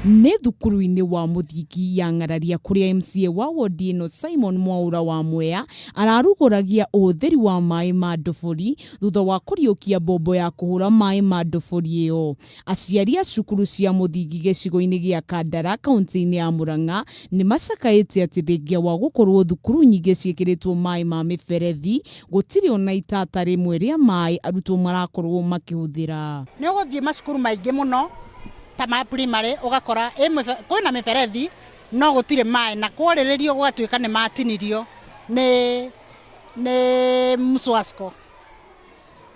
Nĩ thukuru-inĩ wa mũthingi ya Ng'araria kũrĩa MCA wa wodi ĩno Simon Mwaũra wa Mwea ararugũragia ũhũthĩri wa maĩ ma ndobori thutha wa kũriũkia mbombo ya kũhũra maĩ ma ndobori ĩyo. Aciari a cukuru cia mũthingi gĩcigo-inĩ gĩa Kandara kaunti-inĩ ya Murang'a nĩ macakaĩte atĩ thengia wa gũkorwo thukuru nyingĩ ciĩkĩrĩtwo maĩ ma mĩberethi gũtirĩ ona itata rĩmwe rĩa maĩ arutwo marakorwo makĩhũthĩra. Nĩ ũgũthiĩ macukuru maingĩ mũno ta ma primary ũgakora kwĩna mĩberethi no gũtirĩ maĩ na kwarĩrĩrio gũgatuĩka nĩ matinirio nĩ nĩ Mswasco.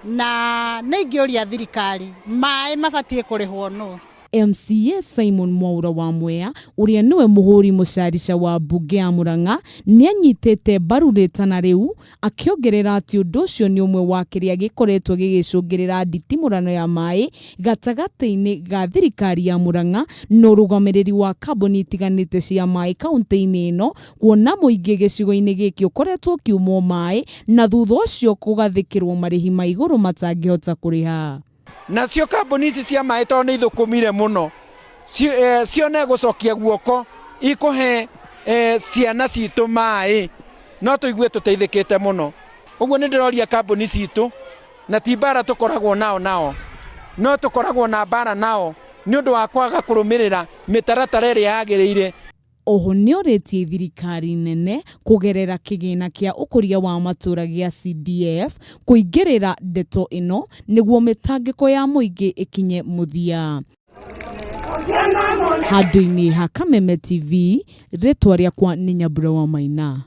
Na nĩ ingĩũria thirikari maĩ mabatiĩ kũrĩhwo nũ? MCA Simon Mwaura wa Mwea ũrĩa nĩwe mũhũri mũcarica wa mbunge ya Murang'a nĩanyitĩte mbaru rĩtana rĩu akĩongerera atĩ ũndũ ũcio nĩ ũmwe wa kĩrĩa gĩkoretwo gĩgĩcũngĩrĩra nditimũrano ya maĩ gatagatĩ-inĩ ga thirikari ya Murang'a na ũrũgamĩrĩri wa kambuni itiganĩte cia maĩ kaunti-inĩ ĩno kuona mũingĩ gĩcigo-inĩ gĩkĩ ũkoretwo ũkiumwo maĩ na thutha ũcio kũgathĩkĩrwo marĩhi ma igũrũ matangĩhota kũrĩha. Nacio kambuni ici cia maĩ tondũ nĩ ithũkũmire mũno cione gũcokia guoko ikũhe ciana citũ maĩ no tũigue tũteithĩkĩte mũno. Ũguo nĩ ndĩroria kambuni citũ na ti mbara tũkoragwo nao nao no tũkoragwo na mbara nao nĩ ũndũ wa kwaga kũrũmĩrĩra mĩtaratara ĩrĩa yagĩrĩire. Oho nĩorĩtie thirikari nene kũgerera kĩgĩna kĩa ũkũria wa matũra gĩa CDF kũingĩrĩra ndeto ĩno nĩguo mĩtangĩko ya mũingĩ ĩkinye mũthia. Handũ-inĩ ha Kameme TV, rĩtwa rĩakwa nĩ Nyambura wa Maina.